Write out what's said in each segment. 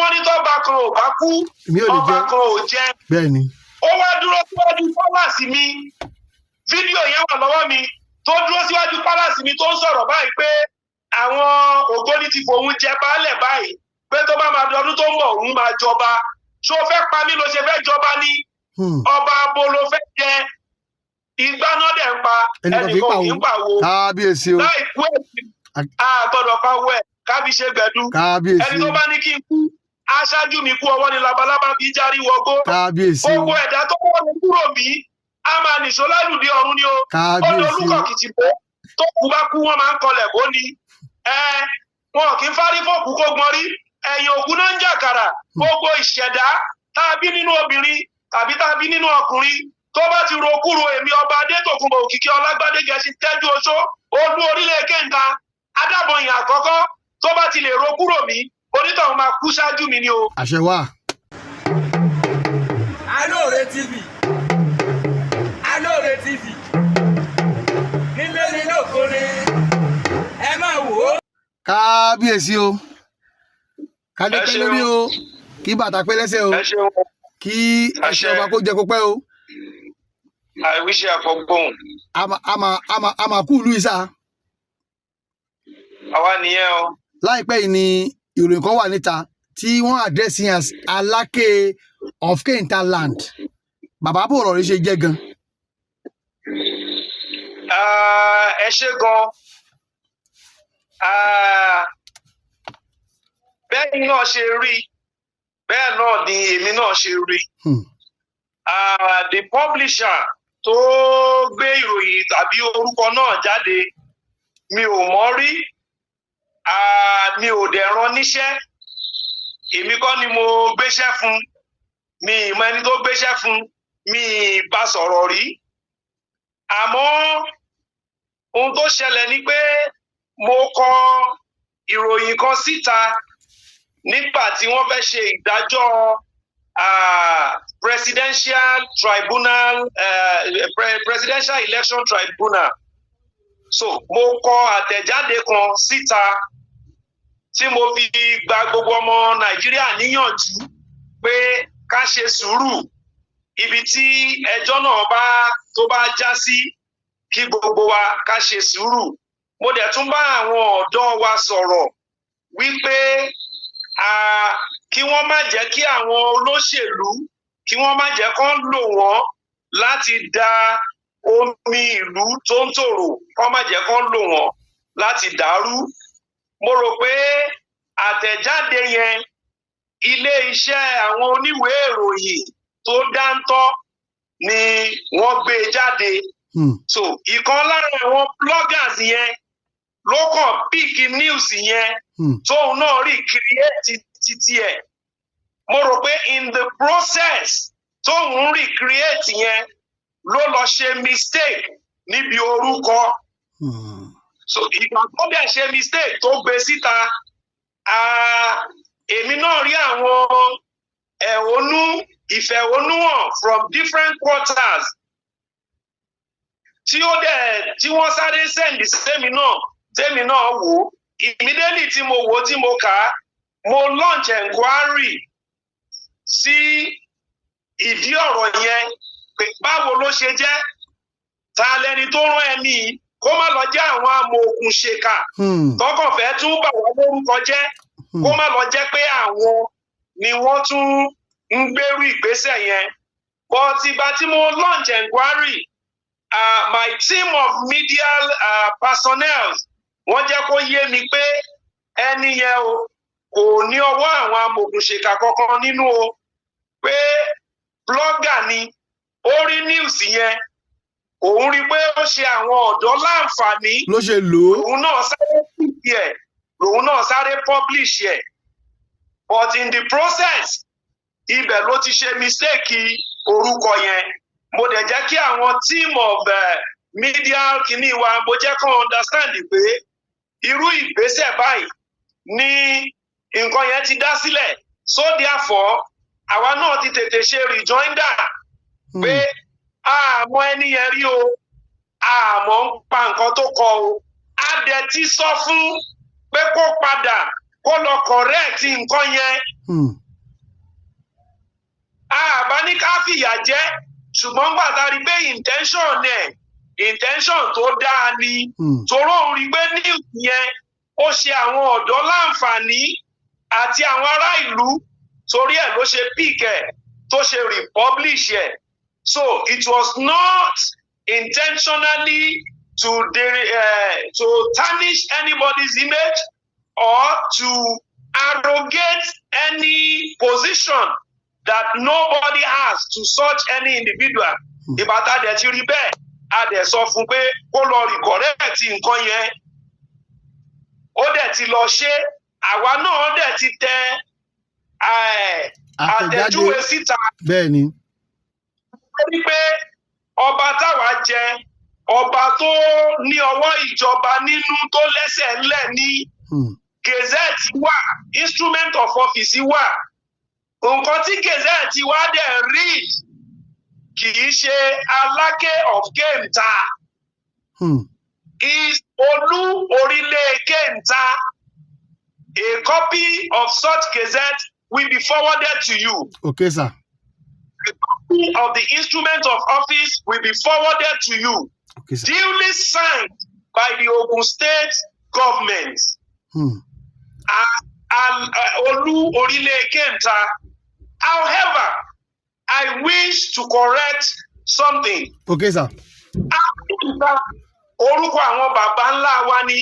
Wọ́n ní tọ́ba kan ò bá kú, èmi ò lè ọba jẹ kan ò jẹ. Bẹ́ẹ̀ ni. Ó wá dúró síwájú palace mi, fídíò yẹn wà lọ́wọ́ mi, tó dúró síwájú palace mi tó ń sọ̀rọ̀ báyìí pé àwọn Ògbóni ti fòun jẹ baálẹ̀ báyìí, pé tó bá máa di ọdún tó ń bọ̀, òun máa jọba. Ṣó fẹ́ pa mí ló ṣe fẹ́ jọba ní? Ọba abo ló fẹ́ jẹ? Igbá náà dẹ̀ ń pa ẹnìkan kì í ẹnìkan kì í pàwọ́. pàwọ́. Kábíyèsí o. Láì kú ẹ̀sìn, a gbọ́dọ̀ pawọ́ ẹ̀ kábí ṣe gbẹ̀dú. Kábíyèsí Ẹni tó o. bá ní kí n kú, aṣáájú mi kú, ọwọ́ ni labalábá fi járí wọgbó. Kábíyèsí o. Gbogbo ẹ̀dá tó wọ́n mi kúrò mí, a máa nìṣó lálùdí ọ̀run ni o. Ó ní Kábíyèsí o. olúkọ̀kìtì bó tó kú bá kú, wọ́n máa ń kọlẹ̀ bó ni ẹ wọn kì í fárí fòkú kó gbọ́n rí ẹ̀yìn òkú náà ń jàkàrà. Gbogbo ìṣẹ̀dá tá a bí nínú obìnrin tàbí tá a bí nínú ọkùnrin tó bá ti ro kúrò èmi, ọba Adétòkunbọ̀ Òkìkí Ọlágbádégẹṣin Tẹ́jú Oṣó, olú orílẹ̀ Kéńtà Adábọ̀yìn àkọ́kọ́, tó bá ti lè ro kúrò mí, onítọ̀hún máa kú ṣáájú mi ni o. Àṣẹ wà. Alóore TV, Alóore TV, nílé ní lóko ni, ẹ máa wò ó. Kábíyèsí o, kádé Ẹ pẹ́ ṣeun. lórí o, kí bàtà pẹ́ lẹ́sẹ̀ o. Ẹ ṣeun. Kí ẹṣin Àṣẹ. ọba kó jẹ kó pẹ́ o. Àìwíṣẹ́ àfọgbóhùn. Àmà kú ìlú ìsà. Àwa nìyẹn o. Láìpẹ́ yìí ni ìròyìn kan wà níta tí wọ́n address yín as Aláké of Kenta land. Bàbá, bò ọ̀rọ̀ rí ṣe jẹ́ gan? Ah, ẹ ṣé gan. Ah, bẹ́ẹ̀ náà ṣe rí, bẹ́ẹ̀ náà ni èmi náà ṣe rí. Ah, the publisher tó gbé ìròyìn tàbí orúkọ náà jáde, mi ò mọ̀ rí. Ah, mi ò dẹ̀ rán níṣẹ́, èmi kọ́ ni mo gbéṣẹ́ fún, mi ì mọ ẹni tó gbéṣẹ́ fún, mi ì bá sọ̀rọ̀ rí. Àmọ́ ohun tó ṣẹlẹ̀ ni pé mo kọ ìròyìn kan síta nígbà tí wọ́n fẹ́ ṣe ìdájọ́ presidential tribunal, presidential election tribunal. So mo kọ àtẹ̀jáde kan síta tí mo fi gba gbogbo ọmọ Nàìjíríà níyànjú pé ká ṣe sùúrù, ibi tí ẹjọ́ náà bá tó bá já sí, kí gbogbo wa ká ṣe sùúrù. Mo dẹ̀ tún bá àwọn ọ̀dọ́ wa sọ̀rọ̀ wípé kí wọ́n má jẹ́ kí àwọn olóṣèlú, kí wọ́n má jẹ́ kán lò wọ́n láti da omi ìlú tó ń tòrò, kán má jẹ́ kán lò wọ́n láti dàrú. Mo rò pé àtẹ̀jáde yẹn, ilé iṣẹ́ àwọn oníwèé ìròyìn tó dáńtọ́ ni wọ́n gbé jáde. So ìkan lára àwọn bloggers yẹn ló kàn pick news yẹn, tóun náà rí create títí ẹ̀. Mo rò pé in the process tóun recreate yẹn ló lọ ṣe mistake níbi orúkọ. So ìgbà tó dẹ̀ ṣe mistake tó gbé síta, ah, èmi náà rí àwọn ẹ̀hónú, ìfẹ̀hónúhàn from different quarters tí ó dẹ̀ tí wọ́n sáré send sẹ́mi náà, tẹ́mi náà wò ó. Immediately tí mo wò ó, tí mo kà á, mo launch enquiry sí ìdí ọ̀rọ̀ yẹn pé báwo ló ṣe jẹ́, ta lẹni tó rán ẹni yìí, kó má lọ jẹ́ àwọn amòòkùnṣèkà tọkàn fẹ́ tún bà wá lórúkọ jẹ́, kó má lọ jẹ́ pé àwọn ni wọ́n tún ń gbérú ìgbésẹ̀ yẹn. But ìgbà tí mo launch enquiry, my team of media personnel, wọ́n jẹ́ kó yé mi pé ẹni yẹn o, kò ní ọwọ́ àwọn amòòkùnṣèkà kankan nínú o, pé blogger ni. Ó rí news yẹn, òun rí i pé ó ṣe àwọn ọ̀dọ́ láǹfààní, ló ṣe lò ó. Lòun náà sáré pick ẹ̀, lòun náà sáré publish ẹ̀, but in the process, ibẹ̀ ló ti ṣe mistake orúkọ yẹn. Mo dẹ̀ jẹ́ kí àwọn team of media kìíní wa, mo jẹ́ kó understand pé irú ìgbésẹ̀ báyìí ni nǹkan yẹn ti dá sílẹ̀. So therefore, àwa náà ti tètè ṣe rejoinder pé àmọ́ ẹni yẹn rí o, àmọ́ ń pa nǹkan tó kọ o, a dẹ̀ ti sọ fún pé kó padà, kó Kó lọ correct nǹkan yẹn. Àbá ní ká fìyà jẹ, ṣùgbọ́n gbà tá a rí pé intention ẹ̀, intention tó dáa ni, toró òun rí pé news yẹn, ó ṣe àwọn ọ̀dọ́ láǹfààní àti àwọn ará ìlú, torí ẹ̀ ló ṣe pick ẹ̀, tó ṣe republish ẹ̀. So it was not intentionally to tarnish anybody's image or to arrogate any position that nobody has to such any individual. Ìgbà tá a dẹ̀ ti rí bẹ́ẹ̀, a dẹ̀ sọ fún pé kó lọ recorrect nǹkan yẹn. Ó dẹ̀ ti lọ ṣe. Àwa náà dẹ̀ ti tẹ àtẹ̀jáde àtẹ̀júwe síta bẹ́ẹ̀ ni wípé ọba táwa jẹ, ọba tó ní ọwọ́ ìjọba nínú, tó lẹ́sẹ̀ ńlẹ̀ ní. Gazette wà, instrument of office wà. Nǹkan tí gazette wá dẹ̀ read, kì í ṣe Aláké of Kéńtà, is Olú Orílẹ̀ Kéńtà. A copy of such gazette will be forwarded to you. Okay, sir. A copy of the instrument of office will be forwarded to you, Okay, sir. duly signed by the Ogun State government as Olú Orílẹ̀ Kéńtà. However, I wish to correct something. Okay, sir. Kéńtà, orúkọ àwọn baba ńlá wa ni,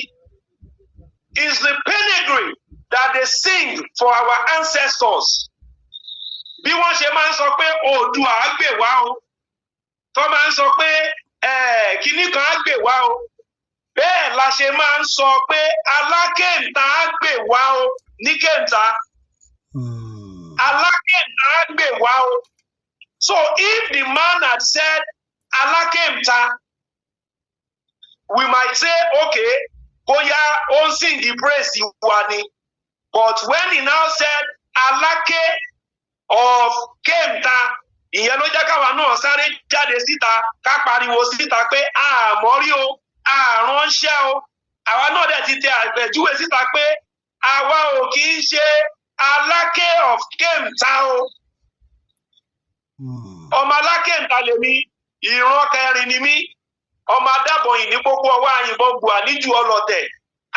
is the pedigree that they sing for our ancestors. Bí wọ́n ṣe máa ń sọ pé Oòduà á gbè wá o, tó máa ń sọ pé kinní kan á gbè wá o, bẹ́ẹ̀ la ṣe máa ń sọ pé Alákéǹta á gbè wá o ní Kéǹta. Alákéǹta á gbè wá o. So if the man had said Alákéǹta, we might say, okay, bóyá ó ń sing the praise wa ni. But when he now said Aláké of Kéǹta, ìyẹn ló jẹ́ káwa náà sáré jáde síta, ká pariwo síta pé àmọ́ rí o, àránṣẹ́ o. Àwa náà dẹ̀ ti tẹ àpèjúwe síta pé àwa ò kì í ṣe Aláké of Kéǹta o. Ọmọ Alákéǹta lèmi, ìran kẹrin ni mí. Ọmọ Adábọyìn ní pópó ọwọ́ àyìnbọn gbùà níjù ọlọ̀tẹ̀.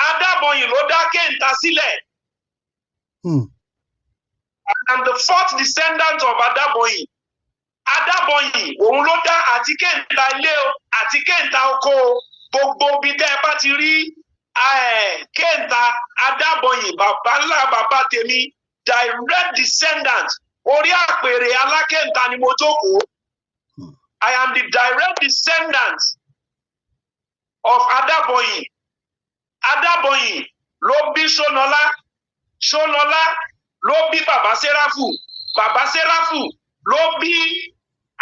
Adábọyìn ló dá Kéǹta sílẹ̀. I'm the fourth descendant of Adábọyìn. Adábọyìn, òun ló dá àti Kéǹta ilé o àti Kéǹta oko o. Gbogbo ibi tẹ́ ẹ bá ti rí Kéǹta, Adábọyìn, bàbá ńlá bàbá tèmi, direct descendant, orí àpèrè Alákéǹta ni mo jókòó. I am the direct descendant of Adábọyìn. Adábọyìn ló bí Ṣónọlá. Ṣónọlá ló bí Bàbá Sẹ́ráfù. Bàbá Sẹ́ráfù ló bí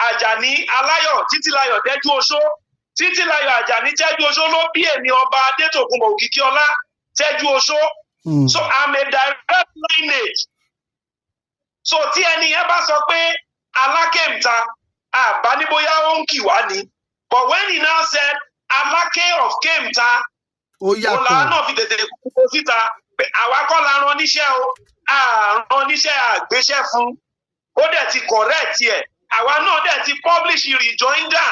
Àjàní Aláyọ̀ Títílayọ̀ Dẹ́jú Oṣó. Títílayọ̀ Àjàní Tẹ́jú Oṣó ló bí èmi, Ọba Adétòkunbọ̀ Òkìkíọlá Tẹ́jú Oṣó. So I'm a direct lineage. So tí ẹni yẹn bá sọ pé Alákẹ́ǹta, àbá ní bóyá ó ń kì wá ni. But when he now said Aláké of Kéńtà, Ó òun làwa yàtọ̀. náà fi tètè kúkú síta pé àwa kọ́ la rán níṣẹ́ o, àrán níṣẹ́, àgbéṣẹ́ fún. Ó dẹ̀ ti correct ẹ̀. Àwa náà dẹ̀ ti publish rejoinder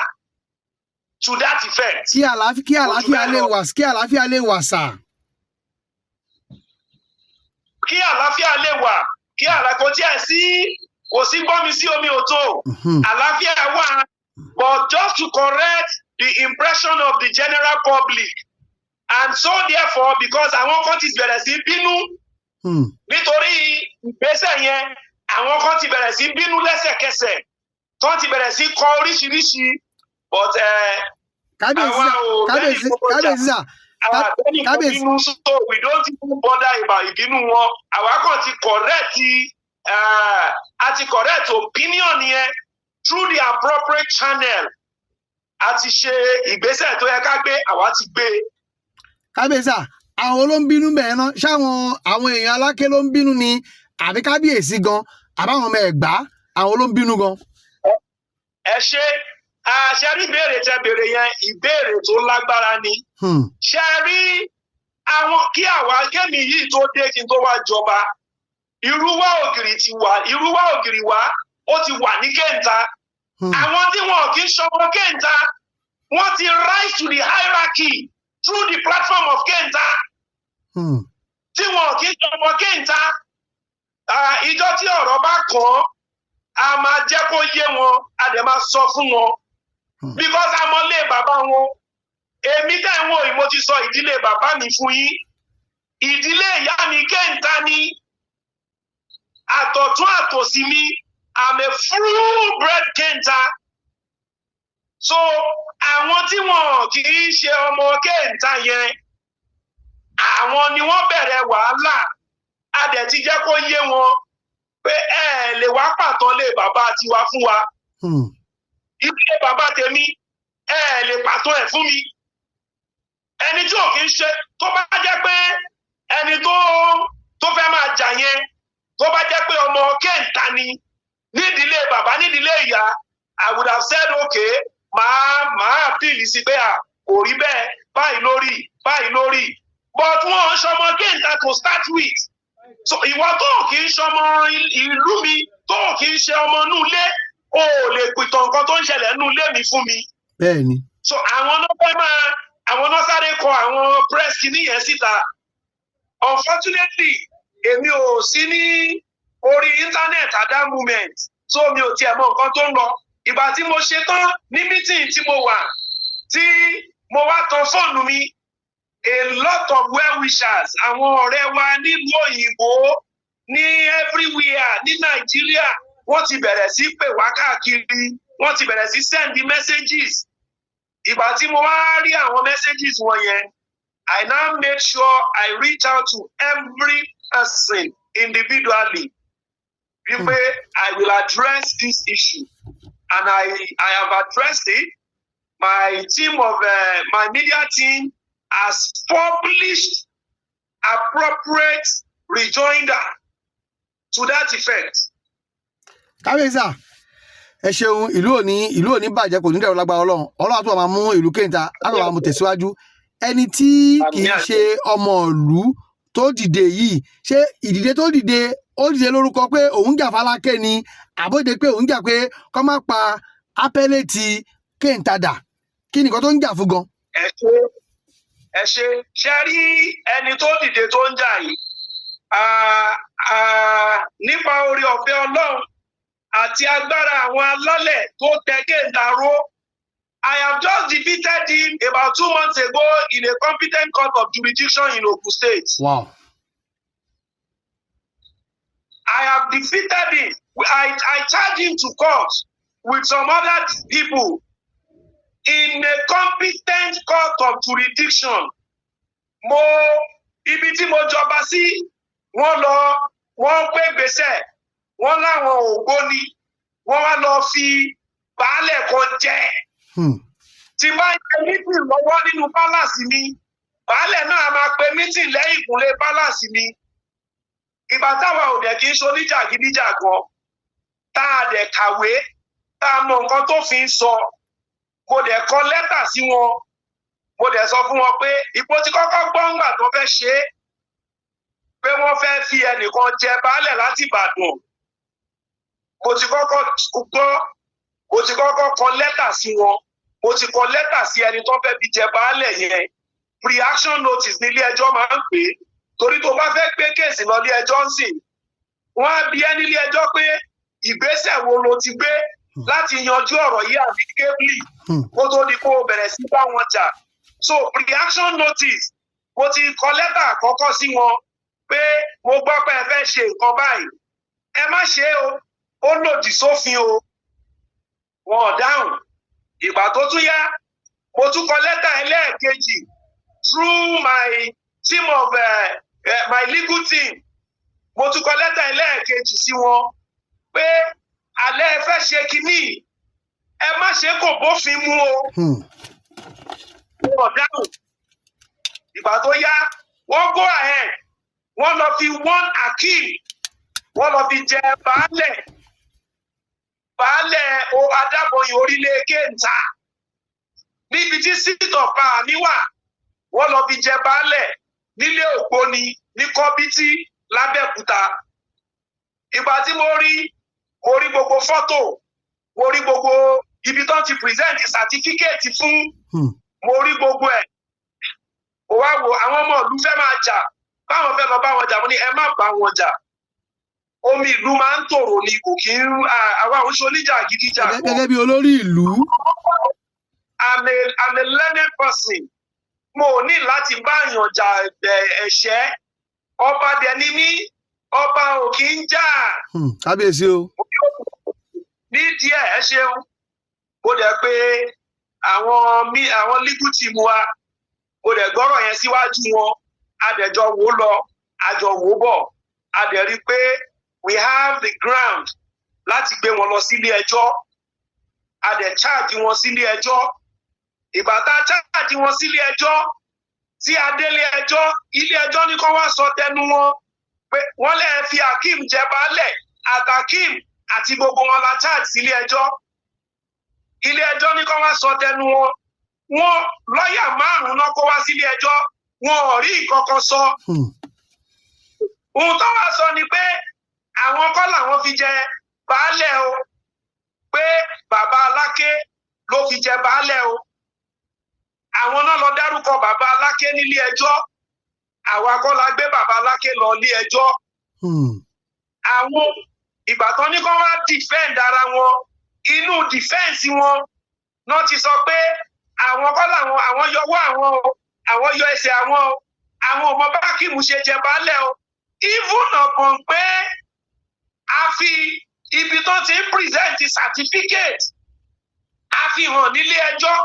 to that effect. Kí àlàáfíà bẹ́ẹ̀ lè lọ. wà, kí àlàáfíà lè wà, sir. Kí àlàáfíà lè wà, kí àlàkò tí ẹ̀ sí, kò sí gbọ́nmi sí omi ò tó. Àlàáfíà wà, but just to correct the impression of the general public, and so therefore, because àwọn kan ti bẹ̀rẹ̀ sí bínú nítorí ìgbésẹ̀ yẹn, àwọn kan ti bẹ̀rẹ̀ sí bínú lẹ́sẹ̀kẹsẹ̀, tó ti bẹ̀rẹ̀ sí kọ oríṣiríṣi, but Kábíyèsí àwa sir. ò bẹ́ẹ̀ Kábíyèsí. ní kókó jà. Kábíyèsí sir. Àwa àbẹ́ni kò Kábíyèsí. bínú, so we don't even bother about ìbínú wọn. Àwa kàn ti correct a ti correct opinion yẹn through the appropriate channel. A ti ṣe ìgbésẹ̀ tó yẹ ká gbé, àwa ti gbé. Kábíyèsí sir, àwọn ló ń bínú bẹ́ẹ̀ náà, ṣáwọn àwọn èèyàn Aláké ló ń bínú ni, àbí kábíyèsí gan, àbáwọn ọmọ Ẹ̀gbá, àwọn ló ń bínú gan? Ẹ ṣe àṣẹ rí. Ìbéèrè tẹ béèrè yẹn, ìbéèrè tó lágbára ni. Ṣe rí Àwọn kí àwa kémi yìí tó dé, kí n tó wá jọba, Irúwá Ògìrì ti wà. Irúwá Ògìrì wá, ó ti wà ní Kéńtà. Àwọn tí wọn kì í ṣọmọ Kéńtà, wọ́n ti rise to the hierarchy through the platform of Kéńtà, tí wọn kì í ṣọmọ Kéńtà. Ah, ìjọ tí ọ̀rọ̀ bá kàn án, a máa jẹ́ kó yé wọn, a dẹ̀ máa sọ fún wọn, because amọ̀lé bàbá wọn. Èmi tẹ́ ń wò yìí, mo ti sọ ìdílé bàbá mi fún yín. Ìdílé ìyá mi, Kéńtà ni. Àtọ̀tún àtòsí mi, I'm a full bred Kéńtà. So àwọn tí wọn kì í ṣe ọmọ Kéńtà yẹn, àwọn ni wọ́n bẹ̀rẹ̀ wàhálà. A dẹ̀ ti jẹ́ kó yé wọn pé ẹ lè wá pàtàn lé bàbá tiwa fún wa. Ilé bàbá tèmi, ẹ lè pàtó ẹ̀ fún mi. Ẹni tí ò kí ń ṣe, tó bá jẹ́ pé ẹni tó fẹ́ máa jà yẹn, tó bá jẹ́ pé ọmọ Kéńtà ni nídìílé bàbá, nídìílé ìyá, I would have said okay, màá appeal sí pé à kò rí bẹ́ẹ̀, báyìí lórí báyìí lórí, but wọn ń ṣọmọ Kéńtà to start with. So ìwọ tó kì í ṣọmọ ìlú mi, tó kì í ṣe ọmọ inú ilé, o ò lè pìtàn nǹkan tó ń ṣẹlẹ̀ nínú ilé mi fún mi. bẹ́ẹ̀ ni So àwọn náà fẹ́ máa, àwọn náà sáré kọ àwọn press kìíní yẹn síta. Unfortunately, èmi ò sí ní orí internet at that moment, so mi ò tiẹ̀ mọ nǹkan tó ń lọ. Ìgbà tí mo ṣe tán ní meeting tí mo wà, tí mo wá tan fóònù mi, a lot of well wishers, àwọn ọ̀rẹ́ wa nílùú òyìnbó, ní everywhere ní Nàìjíríà, wọ́n ti bẹ̀rẹ̀ sí pè wá káàkiri, wọ́n ti bẹ̀rẹ̀ sí send messages. Ìgbà tí mo wá rí àwọn messages wọn yẹn, I now made sure I reach out to every person individually wípé I will address this issue, and I have addressed it. My team of my media team has published appropriate rejoinder to that effect. Kábíyèsí à, ẹ ṣeun. Ìlú òní bàjẹ́, kò ní dẹ̀rọ lágbára Ọlọ́run. Ọlọ́run àti máa mú ìlú Kéńtà á máa mú tẹ̀síwájú. Ẹni tí kì í ṣe ọmọ ìlú tó dìde yìí, ṣé ìdìde tó dìde, ó dìde lórúkọ pé òun jà fálákẹ́ ni, àbóde pé òun jà pé kó má pa appellate Kéńtà dà? Kí ni nǹkan tó ń jà fún gan? Ẹ ṣe, ẹ ṣe. Ṣe rí ẹni tó dìde tó ń jà yìí, nípa orí ọ̀fẹ́ Ọlọ́run àti agbára àwọn alálẹ̀ tó tẹ Kéńtà ró, I have just defeated him about 2 months ago in a competent court of jurisdiction in Ogun State. I have defeated him. I charged him to court with some other people in a competent court of jurisdiction. Mo ibi tí mo jọba sí, wọ́n lọ, wọ́n gbé gbèsè, wọ́n láwọn ògbóni, wọ́n wá lọ fi baálẹ̀ kan jẹ. Tí bá ń ṣe meeting lọ́wọ́ nínú palace mi, baálẹ̀ náà a máa pe meeting lẹ́yìn ìkúnlẹ̀ palace mi. Ìgbà táwa ò dẹ̀ kí ń ṣe oníjàgídíjàgan, tá a dẹ̀ kàwé, tá a mọ nǹkan tó fi ń sọ, mo dẹ̀ kọ lẹ́tà sí wọn. Mo dẹ̀ sọ fún wọn pé ipò tí kọ́kọ́ gbọ́ ńgbà tó fẹ́ ṣe é, pé wọ́n fẹ́ fi ẹnìkan jẹ baálẹ̀ láti Ìbàdàn, mo ti kọ́kọ́ gbọ́, mo ti kọ́kọ́ kọ lẹ́tà sí wọn. Mo ti kọ lẹ́tà sí ẹni tó fẹ́ fi jẹ baálẹ̀ yẹn. Pre-action notice nílé ẹjọ́ máa ń pè é, torí tó bá fẹ́ gbé case lọ ilé ẹjọ́ ń sìn, wọ́n á bi ẹ́ nílé ẹjọ́ pé ìgbésẹ̀ wo lo ti gbé láti yanjú ọ̀rọ̀ yìí amicably kó tó di kó o bẹ̀rẹ̀ sí bá wọn jà. So pre-action notice, mo ti kọ lẹ́tà àkọ́kọ́ sí wọn pé mo gbọ́ pé ẹ fẹ́ ṣe nǹkan báyìí, ẹ má ṣe é o, ó lòdì sófin o. Wọn ò dáhùn. Ìgbà tó tún yá, mo tún kọ lẹ́tà ẹlẹ́ẹ̀kejì through my team of my legal team. Mo tún kọ lẹ́tà ẹlẹ́ẹ̀kejì sí wọn pé alẹ́ ẹ fẹ́ ṣe kínní, ẹ má ṣe, kò bófin mu o. Wọn ò dáhùn. Ìgbà tó yá, wọ́n go ahead, wọ́n lọ fi one Akeem, wọ́n lọ fi jẹ baálẹ̀ o Adábọyìn orílẹ̀ Kéńtà, níbi tí seat of power mi wà. Wọ́n lọ fi jẹ baálẹ̀. Nílé Ògbóni ní Kọ́bítí l'Abẹ́òkúta. Ìgbà tí mo rí gbogbo fọ́tò, mo rí gbogbo ibi tó ti present certificate fún, mo rí gbogbo ẹ̀. Mo wá wo àwọn ọmọ ìlú fẹ́ máa jà, báwọn fẹ́ lọ bá wọn jà. Mo ní ẹ má bá wọn jà, omi ìlú máa ń tòrò ni, kò kí ń àwa ò ń ṣe oníjà gidi jà. Gẹ́gẹ́ bí olórí ìlú. I'm a learned person. Mo ò ní láti bá èèyàn jà ẹ̀ṣẹ́. Ọba dẹ̀ ni mí, ọba ò kí ń jà. Kábíyèsí o. Ní díẹ̀, ẹ ṣeun. Mo dẹ̀ pé àwọn mi, àwọn legal team wa, mo dẹ̀ gbọ́rọ̀ yẹn síwájú wọn. A dẹ̀ jọ wò ó lọ, a jọ wò ó bọ̀, a dẹ̀ rí i pé we have the ground láti gbé wọn lọ sílé ẹjọ́. A dẹ̀ charge wọn sílé ẹjọ́. Ìgbà tá a charge wọn sílé ẹjọ́, tí a délé ẹjọ́, ilé ẹjọ́ ní kó wá sọ tẹnu wọn pé wọ́n lè fi Akeem jẹ baálẹ̀. Àtàkeem àti gbogbo wọn la charge sílé ẹjọ́. Ilé ẹjọ́ ní kó wá sọ tẹnu wọn. Wọn lọ́ọ̀yà márùn-ún náà kó wá sílé ẹjọ́, wọn ò rí nǹkan kan sọ. Ohun tó wá sọ ni pé àwọn kọ́ làwọn fi jẹ baálẹ̀ o, pé bàbá Aláké ló fi jẹ baálẹ̀ o. Àwọn náà lọ dárúkọ bàbá Aláké nílé ẹjọ́. Àwa kọ́ la gbé bàbá Aláké lọ ilé ẹjọ́. Àwọn ìgbà tán ní kó wá defend ara wọn, inú defence wọn náà ti sọ pé àwọn kọ́ làwọn, àwọn yọwọ́ àwọn o, àwọn yọ ẹsẹ̀ àwọn o, àwọn ò mọ bá Akeem ṣe jẹ baálẹ̀ o, even upon pé a fi ibi tó ti ń present certificate, a fi hàn nílé ẹjọ́.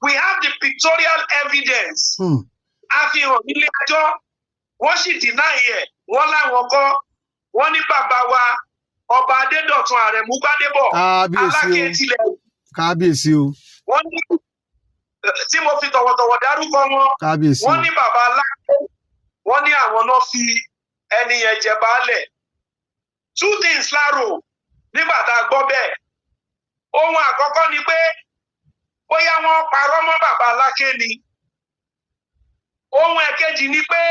We have the pictorial evidence. A fi hàn nílé ẹjọ́, wọ́n sì deny ẹ̀. Wọ́n láwọn kọ́. Wọ́n ní bàbá wa, Ọba Adédọ̀tun Àrẹ̀mú Gbádébọ̀ Kábíyèsí Aláké o. tilẹ̀ Kábíyèsí o. Wọ́n ní, tí mo fi tọ̀wọ̀tọ̀wọ̀ dárúkọ wọn, Kábíyèsí wọ́n o. ní bàbá Aláké, wọ́n ní àwọn náà fi ẹni yẹn jẹ baálẹ̀. Two things láàrò nígbà tá a gbọ́ bẹ́ẹ̀. Ohun àkọ́kọ́ ni pé bóyá wọ́n parọ́ mọ́ bàbá Aláké ni. Ohun ẹ̀kejì ni pé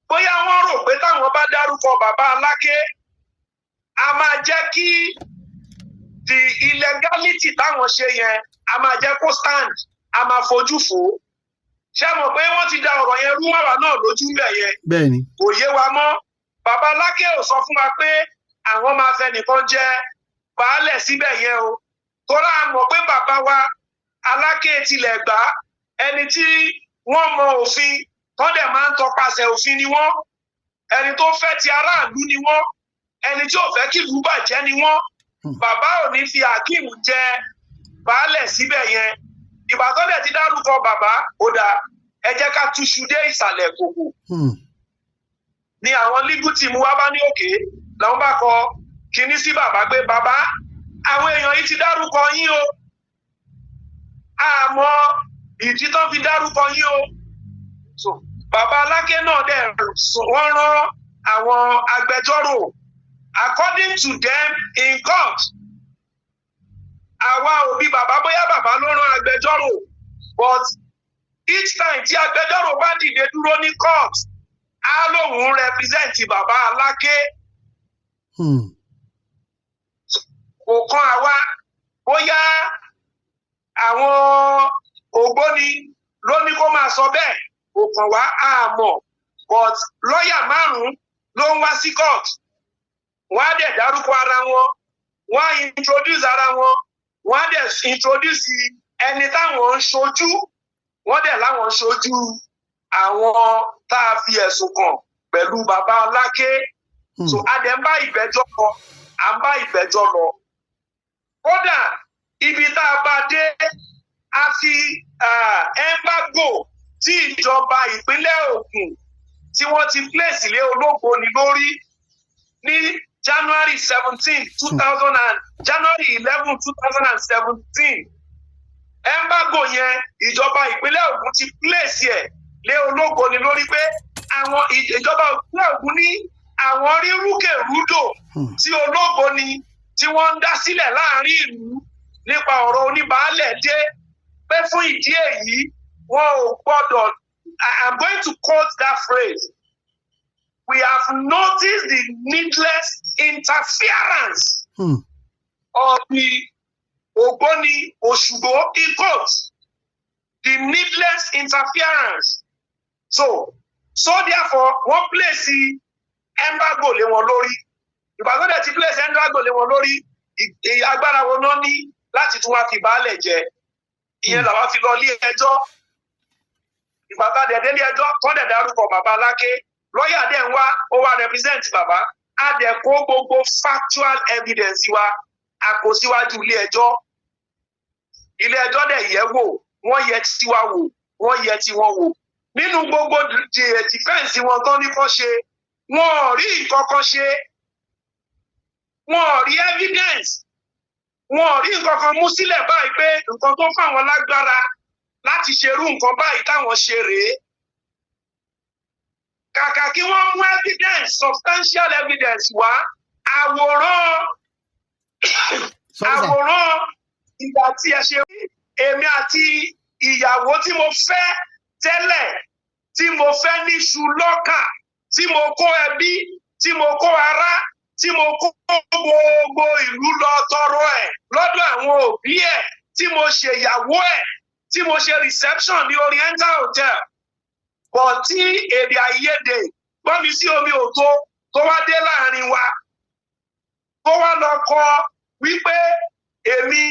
bóyá wọ́n rò pé táwọn bá dárúkọ bàbá Aláké, a máa jẹ́ kí the illegality táwọn ṣe yẹn, a máa jẹ́ kó stand, a máa fojú fò ó. Ṣé mọ̀ pé wọ́n ti da ọ̀rọ̀ yẹn rú màwá náà lójú ńbẹ̀ yẹn? Bẹ́ẹ̀ ni. Kò yé wa mọ́. Bàbá Aláké ò sọ fún wa pé àwọn máa fẹ́ nìkan jẹ baálẹ̀ síbẹ̀ yẹn o. Torá a mọ̀ pé bàbá wa Aláké tilẹ̀ gbà, ẹni tí wọ́n mọ òfin tọ́ dẹ̀ máa ń tọpasẹ̀ òfin ni wọ́n, ẹni tó fẹ́ ti aráàlú ni wọ́n, ẹni tí ò fẹ́ kí ìlú bàjẹ́ ni wọ́n. Bàbá ò ní fi Akeem jẹ baálẹ̀ síbẹ̀ yẹn. Ìgbà tó dẹ̀ ti dárúkọ bàbá, ó dáa, ẹ jẹ́ ká túṣu dé ìsàlẹ̀ kòkò. Ni àwọn legal team wa bá ní òkè làwọn bá kọ kinní sí bàbá pé, bàbá, àwọn èèyàn yìí ti dárúkọ yín o, àmọ́ ìdí tó fi dárúkọ yín o. So bàbá Aláké náà dẹ̀ wọ́n rán àwọn agbẹjọ́rò, according to them in court. Àwa ò bí bàbá bóyá bàbá ló rán agbẹjọ́rò, but each time tí agbẹjọ́rò bá dìde dúró ní court, á lóun represent bàbá Aláké. Kò kan àwa bóyá àwọn ògbóni ló ní kó máa sọ bẹ́ẹ̀, kò kàn wá, àmọ́ but lọ́ọ̀yà márùn-ún ló ń wá sí court. Wọ́n á dẹ̀ dárúkọ ara wọn, wọ́n á introduce ara wọn, wọ́n á dẹ̀ introduce ẹni táwọn ń ṣojú. Wọ́n dẹ̀ láwọn ń ṣojú àwọn tá a fi ẹ̀sùn kàn pẹ̀lú bàbá Aláké. So a dẹ̀ ń bá ìgbẹ́jọ́ lọ, à ń bá ìgbẹ́jọ́ lọ. Kódà ibi tá a bá dé, a fi embargo tí ìjọba ìpínlẹ̀ Ògùn tí wọ́n ti place lé Ológbòní lórí ní January 17 two thousand and January 11, 2017. Embargo yẹn, ìjọba ìpínlẹ̀ Ògùn ti place ẹ̀ lé Ológbòní lórí pé àwọn ìjọba ìpínlẹ̀ Ògùn ní àwọn rí rúkèrúdò tí Ológbòní tí wọ́n ń dá sílẹ̀ láàrin ìlú nípa ọ̀rọ̀ oníbaálẹ̀ dé, pé fún ìdí èyí wọn ò gbọ́dọ̀ I am going to quote that phrase: "We have noticed the needless interference of the Ògbóni Òṣùgbó," in quotes, "the needless interference." So therefore, wọ́n place embargo lé wọn lórí. Ìgbà tó dẹ̀ ti place embargo lé wọn lórí, agbára wọn náà ní láti tún wá fi baálẹ̀ jẹ? Ìyẹn làwọn fi lọ ilé ẹjọ́. Ìgbà tá a dẹ̀ délé ẹjọ́, tó dẹ̀ dárúkọ bàbá Aláké, lọ́ọ̀yà dẹ̀ ń wá, ó wá represent bàbá. A dẹ̀ kó gbogbo factual evidence wa, a kó síwájú ilé ẹjọ́. Ilé ẹjọ́ dẹ̀ yẹ̀ wò, wọ́n yẹ̀ tiwa wò, wọ́n yẹ̀ tiwọn wò. Nínú gbogbo defence wọn tán ní kán ṣe, wọn ò rí nǹkan kan ṣe, wọn ò rí evidence, wọn ò rí nǹkan kan mú sílẹ̀ báyìí pé nǹkan tó fáwọn lágbára láti ṣerú nǹkan báyìí táwọn ṣe rèé. Kàkà kí wọ́n mú evidence, substantial evidence wá, àwòrán Sorry, sir. àwòrán ìgbà tí ẹ ṣe èmi àti ìyàwó tí mo fẹ́ tẹ́lẹ̀, tí mo fẹ́ níṣu lọ́kà, tí mo kó ẹbí, tí mo kó ará, tí mo kó gbogbo ìlú lọ tọrọ ẹ̀ lọ́dọ̀ àwọn òbí ẹ̀, tí mo ṣèyàwó ẹ̀, tí mo ṣe reception ní Oriental Hotel bọ̀, tí èdè àìyedè, gbọ́n mi sí omi òtó, tó wá dé láàrin wa, tó wá lọ kọ wípé èmi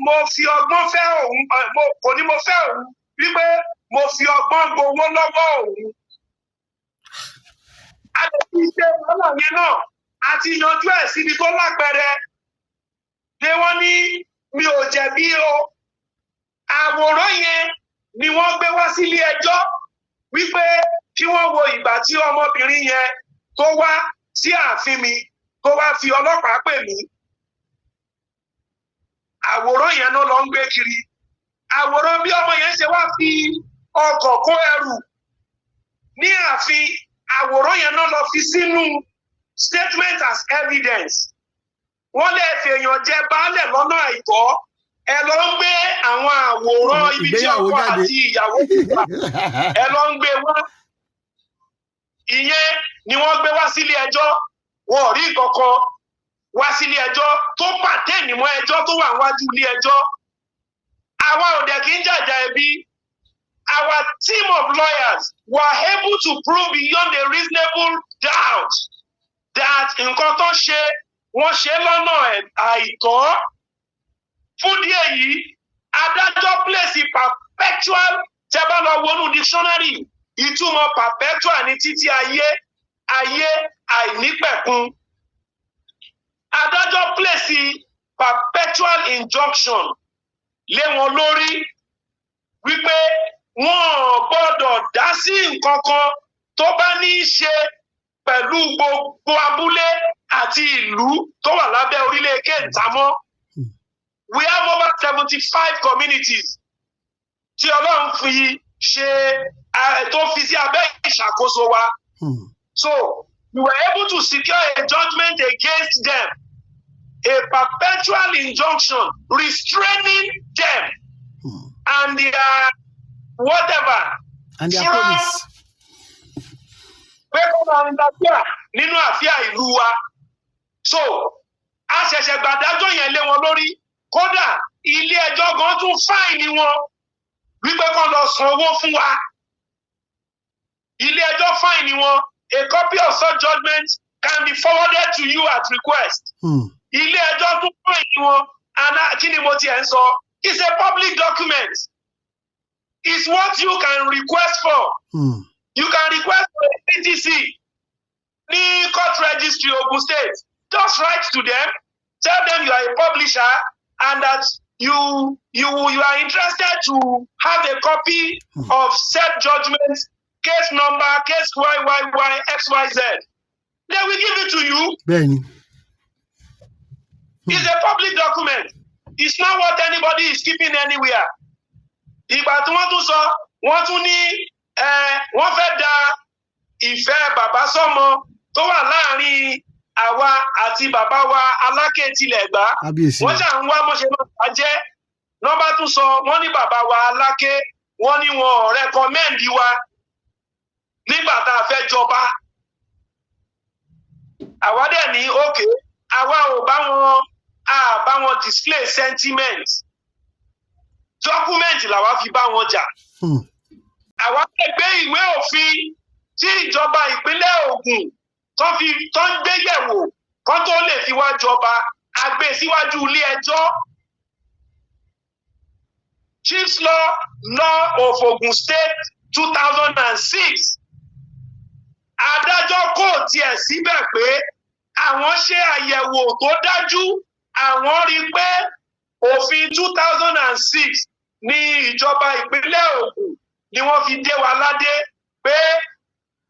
mo fi ọgbọ́n fẹ́ òun, mo kò ní mo fẹ́ òun, wípé mo fi ọgbọ́n gbowó lọ́wọ́ òun. A lè fi ṣe wàhálà yẹn náà, a ti yanjú ẹ̀ síbi tó lápẹẹrẹ pé wọ́n ní mi ò jẹ̀bi o. Àwòrán yẹn ni wọ́n gbé wá sílé ẹjọ́ wípé kí wọ́n wo ìgbà tí ọmọbìnrin yẹn tó wá sí ààfin mi, tó wá fi ọlọ́pàá pè mí. Àwòrán yẹn ló lọ ń gbé kiri. Àwòrán bí ọmọ yẹn ṣe wá fi ọkọ̀ kó ẹrù ní ààfin, àwòrán yẹn náà lọ fi sínú statement as evidence. Wọ́n lè fèèyàn jẹ baálẹ̀ lọ́nà àìtọ́, ẹ lọ ń gbé àwọn àwòrán ibi tí Ìgbéyàwó ọkọ jáde. àti ìyàwó ti wà, ẹ lọ ń gbé wá. Ìyẹn ni wọ́n gbé wá sílé ẹjọ́. Wọn ò rí nǹkan kan wá sílé ẹjọ́ tó pàtẹ́ẹ̀nì mọ́ ẹjọ́ tó wà níwájú ilé ẹjọ́. Àwa ò dẹ̀ kí ń jàjà ẹbí. Our team of lawyers were able to prove beyond a reasonable doubt that nǹkan tó ṣe, wọ́n ṣe lọ́nà àìtọ́. Fún díẹ̀ yìí, adájọ́ place perpetual. Tẹ́ bá lọ wọnú dictionary, ìtumọ̀ perpetual ní títí ayé ayé, àìnípẹ̀kun. Adájọ́ place perpetual injunction lé wọn lórí wípé wọn ò gbọ́dọ̀ dá sí nǹkan kan tó bá ní í ṣe pẹ̀lú gbogbo abúlé àti ìlú tó wà lábẹ́ orílẹ̀ Kéńtà mọ́. We have over 75 communities tí Ọlọ́run fi ṣe tó fi sí abẹ́ ìṣàkóso wa. So we were able to secure a judgment against them, a perpetual injunction restraining them and their whatever And their from police. pé kó máa interfere nínú àfíà ìlú wa. So a ṣẹ̀ṣẹ̀ gbàdájọ́ yẹn lé wọn lórí. Kódà, ilé ẹjọ́ gan tún fine wọn wípé kán lọ san owó fún wa. Ilé ẹjọ́ fine wọn. A copy of such judgment can be forwarded to you at request. Ilé ẹjọ́ tún fine wọn. And kí ni mo tiẹ̀ ń sọ? It's a public document. It's what you can request for. You can request for a CTC ní court registry Ogun State. Just write to them, tell them you are a publisher and that you are interested to have a copy of said judgment, case number, case YYY XYZ. They will give it to you. Bẹ́ẹ̀ni. It's a public document. It's not what anybody is keeping anywhere. Ìgbà tí wọ́n tún sọ, wọ́n tún ní wọ́n fẹ́ da ìfẹ́ bàbá sọ́mọ tó wà láàrin àwa àti bàbá wa Aláké tilẹ̀ Ẹ̀gbá. Kábíyèsí. Wọ́n ṣà ń wá mọ́ṣẹ́ náà bàjẹ́. Nọ́mbà tún sọ, wọ́n ní bàbá wa Aláké, Wọ́n ní wọn ò recommend wa nígbà tá a fẹ́ jọba. Àwa dẹ̀ ní òkè, àwa ò bá wọn, a bá wọn display sentiment. Document làwa fi bá wọn jà. Àwa lè gbé ìwé òfin tí ìjọba ìpínlẹ̀ Ògùn tó fi tó ń gbé yẹ̀wò kán tó lè fi wá jọba, a gbé síwájú ilé ẹjọ́. Chiefs Law, Law of Ogun State, 2006. Adájọ́ kò tiẹ̀ síbẹ̀ pé àwọn ṣe àyẹ̀wò tó dájú, àwọn rí i pé òfin 2006 ní ìjọba ìpínlẹ̀ Ògùn ni wọ́n fi dé wa ládé, pé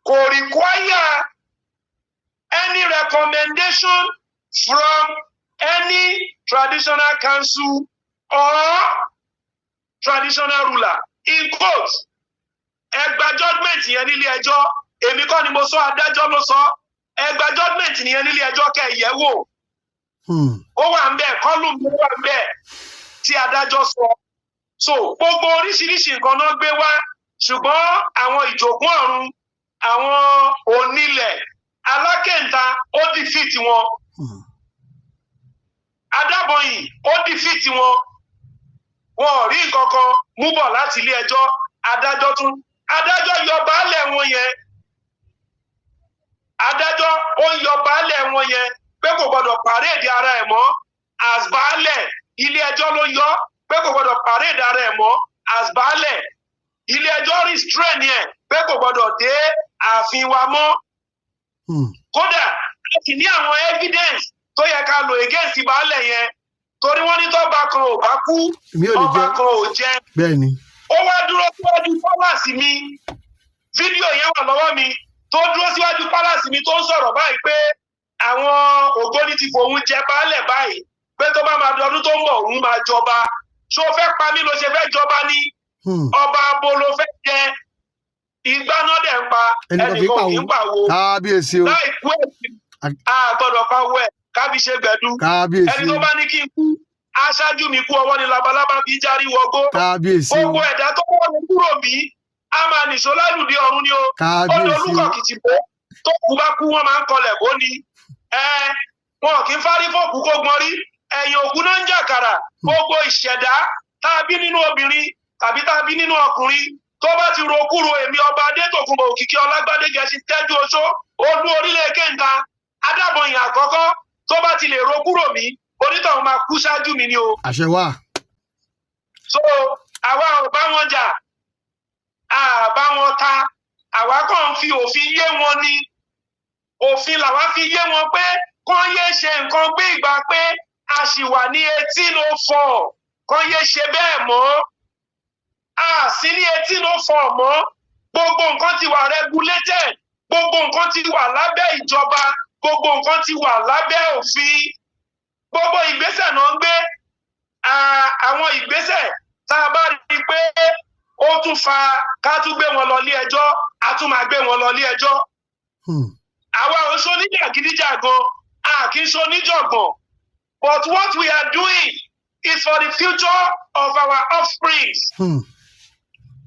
kò require any recommendation from any traditional council or traditional ruler, in quote. Ẹ gba judgement yẹn nílé ẹjọ́. Èmi kọ́ ni mo sọ, adájọ́ ló sọ. Ẹ gba judgement yẹn nílé ẹjọ́ kẹ́ ẹ yẹ̀ wò. Ó wà ń bẹ̀, column ló wà ń bẹ̀ tí adájọ́ sọ. So gbogbo oríṣiríṣi nǹkan náà gbé wá, ṣùgbọ́n àwọn ìjògún ọ̀run, àwọn onílẹ̀ Alákẹ̀ǹta, ó defeat wọn. Adábọ̀yìn, ó defeat wọn. Wọn ò rí nǹkan kan mú bọ̀ láti ilé ẹjọ́. Adájọ́ tún, adájọ́ yọ baálẹ̀ wọn yẹn. Adájọ́ ó ń yọ baálẹ̀ wọn yẹn pé kò gbọdọ̀ parade ara ẹ̀ mọ́ as baálẹ̀. Ilé ẹjọ́ ló yọ pé kò gbọdọ̀ parade ara ẹ̀ mọ́ as baálẹ̀. Ilé ẹjọ́ restrain ẹ̀ pé kò gbọdọ̀ dé ààfin wa mọ́. Kódà a sì ní àwọn evidence tó yẹ ká lò against baálẹ̀ yẹn, torí wọ́n ní tọ́ba kan ò bá kú, Mi ò lè ọba jẹ. kan ò jẹ. Bẹ́ẹ̀ ni. Ó wá dúró síwájú palace mi, fídíò yẹn wà lọ́wọ́ mi, tó dúró síwájú palace mi tó ń sọ̀rọ̀ báyìí pé àwọn Ògbóni ti fòun jẹ baálẹ̀ báyìí, pé tó bá máa dọdún tó ń bọ̀, òun máa jọba. Ṣó fẹ́ pa mí ló ṣe fẹ́ jọba ní? Ọba abo ló fẹ́ jẹ? Ìgbà náà dẹ̀ ń pa ẹnìkan kì í ẹnìkan kì í pàwọ́. pàwọ́. Kábíyèsí o. Láì kú ẹ̀sìn, a gbọ́dọ̀ pawọ́ ẹ̀ kábí ṣe gbẹ̀dú. Kábíyèsí Ẹni o. tó bá ní kí n kú aṣáájú mi kú, ọwọ́ ni labalábá fi járí wọgbó. Kábíyèsí o. Gbogbo ẹ̀dá tó wọ́n kúrò bí a máa nìṣó lálùdí ọ̀run ni o. Ó ní Kábíyèsí o. olúkọ̀kìtì bó tó kú bá kú, wọ́n máa ń kọlẹ̀ bó ni ẹ wọn kì í fárí fòkú kó gbọ́n rí ẹ̀yìn òkú náà ń jàkàrà. Gbogbo ìṣẹ̀dá tá a bí nínú obìnrin tàbí tá a bí nínú ọkùnrin tó bá ti ro kúrò èmi, ọba Adétòkunbọ̀ Òkìkí Ọlágbádé Gẹ̀ẹ́sì Tẹ́jú Oṣó, olú orílẹ̀ Kéńtà, Adábọ̀yìn àkọ́kọ́, tó bá ti lè ro kúrò mí, onítọ̀hún máa kú ṣáájú mi ni o. Àṣẹ wà. So àwa ò bá wọn jà, a bá wọn ta. Àwa kàn ń fi òfin yé wọn ni. Òfin làwa fi yé wọn pé kán yé ṣe nǹkan gbé ìgbà pé a sì wà ní 1804, kán yé ṣe bẹ́ẹ̀ mọ́. A sí ní 1804 mọ́. Gbogbo nǹkan ti wà regulated, gbogbo nǹkan ti wà lábẹ́ ìjọba, gbogbo nǹkan ti wà lábẹ́ òfin. Gbogbo ìgbésẹ̀ náà ń gbé. Àwọn ìgbésẹ̀ tá a bá rí i pé ó tún fa ká tún gbé wọn lọ ilé ẹjọ́, a tún máa gbé wọn lọ ilé ẹjọ́. Àwa ò ṣoníjàgídíjàgan, a kì í ṣoníjọ̀gbọ̀n, but what we are doing is for the future of our offsprings.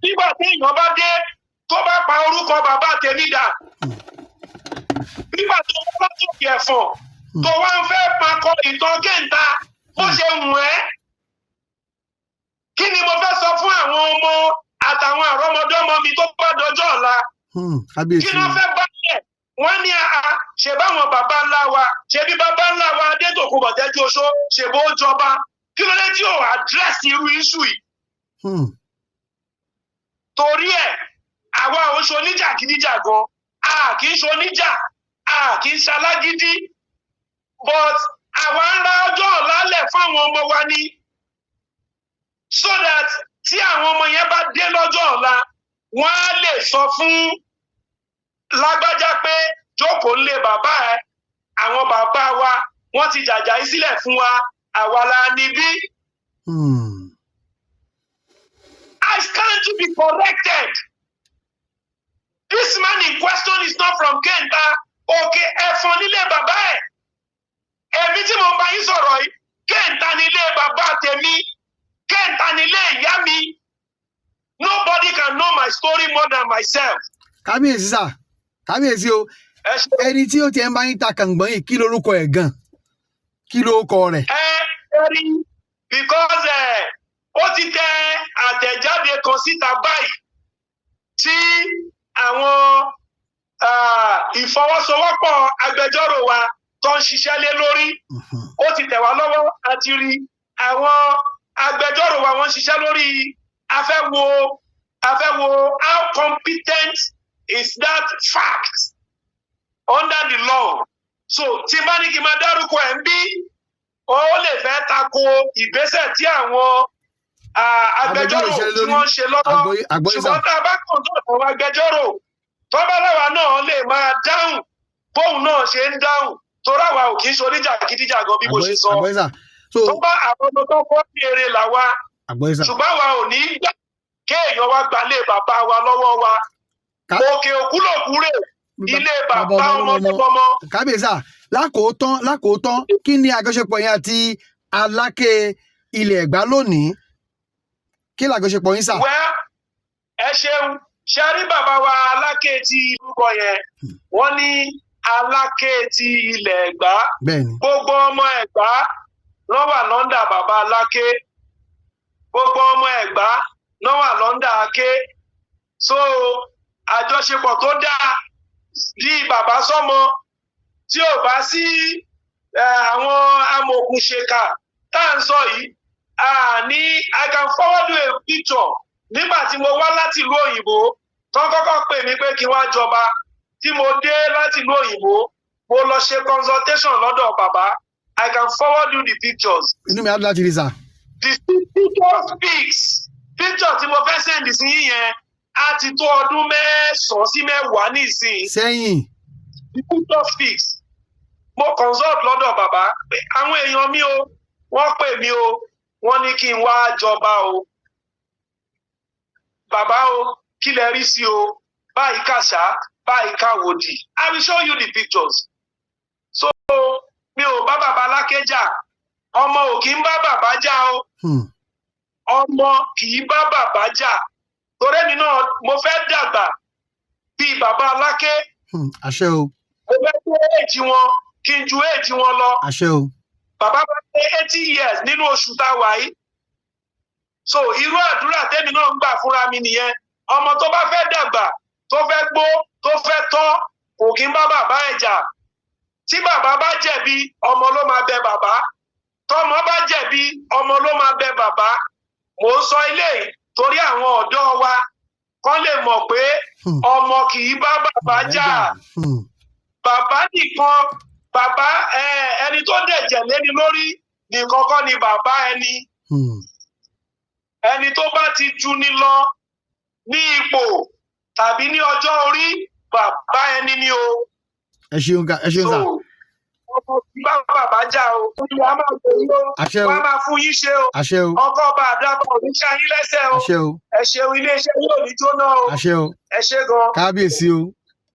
Nígbà tí èèyàn bá dé tó bá pa orúkọ bàbá tèmi dà, nígbà tó bá látòkè ẹ̀fọ̀n tó wá ń fẹ́ máa kọ ìtàn Kéńtà bó ṣe wù ẹ́, kí ni mo fẹ́ sọ fún àwọn ọmọ àtàwọn àrọ́mọdọ́mọ mi tó bá dọjọ́ ọ̀la? Kí Kábíyèsí. ló fẹ́ bá lẹ̀? Wọ́n ní àá ṣe báwọn bàbá ńlá wa, ṣe bí bàbá ńlá wa Adétòkunbọ̀ Tẹ́jú Oṣó ṣe bó jọba, kí ló dé tí ò address irú issue yìí? Torí ẹ̀, àwa ò ṣe oníjàgídíjàgan, a kì í ṣe oníjà, a kì í ṣalágídí, but àwa ń ra ọjọ́ ọ̀la lẹ̀ fáwọn ọmọ wa ní, so that tí àwọn ọmọ yẹn bá dé lọ́jọ́ ọ̀la, wọ́n á lè sọ fún lágbájá pé jókòó lé bàbá ẹ, àwọn bàbá wa wọ́n ti jàjà yìí sílẹ̀ fún wa, àwa la níbí. I stand to be corrected. This man in question is not from Kenta. Òkè Ẹ̀fọn nílé bàbá ẹ̀. Èmi tí mo bá yín sọ̀rọ̀ yìí, Kenta nílé bàbá tèmi, Kenta nílé ìyá mi. Nobody story more than myself. Kábíyèsí sà, kábíyèsí o. Ẹ ṣe. Ẹni tí ó tiẹ̀ ń bá yín ta kàngbọ̀n yìí, kí lorúkọ ẹ̀ gan? Kí lórúkọ rẹ̀? Ẹ rí, because ó ti tẹ àtẹ̀jáde kan síta báyìí tí àwọn ìfọwọ́sowọ́pọ̀ agbẹjọ́rò wa tó ń ṣiṣẹ́ lé lórí. Ó ti tẹ̀ wá lọ́wọ́ àti rí. Àwọn agbẹjọ́rò wa, wọ́n ń ṣiṣẹ́ lórí. A fẹ́ wo how competent is that fact under the law. So tí bá ní kí n máa dárúkọ ẹ̀ ń bí, ó lè fẹ́ tako ìgbésẹ̀ tí àwọn agbẹjọ́rò Agbẹjọ́rò ṣe tí lórí. wọ́n ń ṣe lọ́wọ́. Àgbọ́yé, àgbọ́yé sà. Ṣùgbọ́n tá a bá kàn tó àwọn agbẹjọ́rò tó bá láwa náà lè máa dáhùn bóun náà ṣe ń dáhùn, torí àwa ò kì í ṣe oníjàgídíjàgan bí mo ṣe Àgbọ́yé. sọ. Àgbọ́yé sà. So Tó bá àwọn ọmọ tó kọ́ ní eré làwa. Àgbọ́yé sà. Ṣùgbọ́n àwa ò ní gbà kéèyàn wá gbalé bàbá wa lọ́wọ́ wa. Òkè òkú lòkú rè, ilé bàbá ọmọ lọ́mọ. Kábíyèsí sà, lákòótán lákòótán, kí ni àjọṣepọ̀ yín àti Aláké ilẹ̀ Ẹ̀gbá lónìí? Kí làjọṣepọ̀ yín sà? Well, ẹ ṣeun. Ṣe rí bàbá wa Aláké ti orúkọ yẹn, wọ́n ní Aláké ti ilẹ̀ Ẹ̀gbá. Bẹ́ẹ̀ni. Gbogbo ọmọ Ẹ̀gbá ló wà l'under bàbá Aláké, gbogbo ọmọ Ẹ̀gbá ló wà l'under Aké. So àjọṣepọ̀ tó dáa bí bàbá sọ́mọ, tí ò bá sí àwọn amòòkùnṣèkà tá à ń sọ yìí, ní I can forward you a picture nígbà tí mo wá láti ìlú òyìnbó, tó kọ́kọ́ pè mí pé kí n wá jọba. Tí mo dé láti ìlú òyìnbó, mo lọ ṣe consultation lọ́dọ̀ bàbá. I can forward you the pictures. Inú mi á dùn láti rí sà. The picture speaks. Picture tí mo fẹ́ send sí yín yẹn á ti tó ọdún 9 sí 10 nísìnyí. Sẹ́yìn. The picture speaks. Mo consult lọ́dọ̀ bàbá pé àwọn èèyàn mi o, wọ́n pè mí o, wọ́n ní kí n wá jọba o, bàbá o, kí lẹ rí sí o? Báyìí kàṣá, báyìí káwòdì. I will show you the pictures. So mi ò bá bàbá Aláké jà. Ọmọ ò kì í bá bàbá jà o. Ọmọ kì í bá bàbá jà, torí èmi náà mo fẹ́ dàgbà bíi bàbá Aláké. Àṣẹ o. Mo fẹ́ tó èjì wọn, kí n ju èjì wọn lọ. Àṣẹ o. Bàbá bá pé 80 years nínú oṣù tá a wà yìí. So irú àdúrà tẹ́mi náà ń gbà fúnra mi nìyẹn. Ọmọ tó bá fẹ́ dàgbà, tó fẹ́ gbó, tó fẹ́ tọ́, kò kí ń bá bàbá ẹ̀ jà. Tí bàbá bá jẹ̀bi, ọmọ ló máa bẹ bàbá. Tọmọ bá jẹ̀bi, ọmọ ló máa bẹ bàbá. Mò ń sọ ilé yìí torí àwọn ọ̀dọ́ wa kán lè mọ̀ pé ọmọ kì í bá bàbá jà. Bàbá nìkan, bàbá ẹni tó dẹ̀jẹ̀ léni lórí nìkan kọ́ ni bàbá ẹni. Ẹni tó bá ti ju ni lọ ní ipò tàbí ní ọjọ́ orí, bàbá ẹni ni o. Ẹ ṣeun, ẹ ṣeun sà. So ọmọ kì í bá bàbá jà o. Olúwa máa gbé yín o. Àṣẹ o. Wọ́n á máa fún yín ṣe o. Àṣẹ o. Ọkọ̀ ọba àdàbọ̀ ò ní ṣá yín lẹ́sẹ̀ o. Àṣẹ o. Ẹ ṣeun, iléeṣẹ́ yóò ní jóná o. Àṣẹ o. Ẹ ṣé gan. Kábíyèsí o.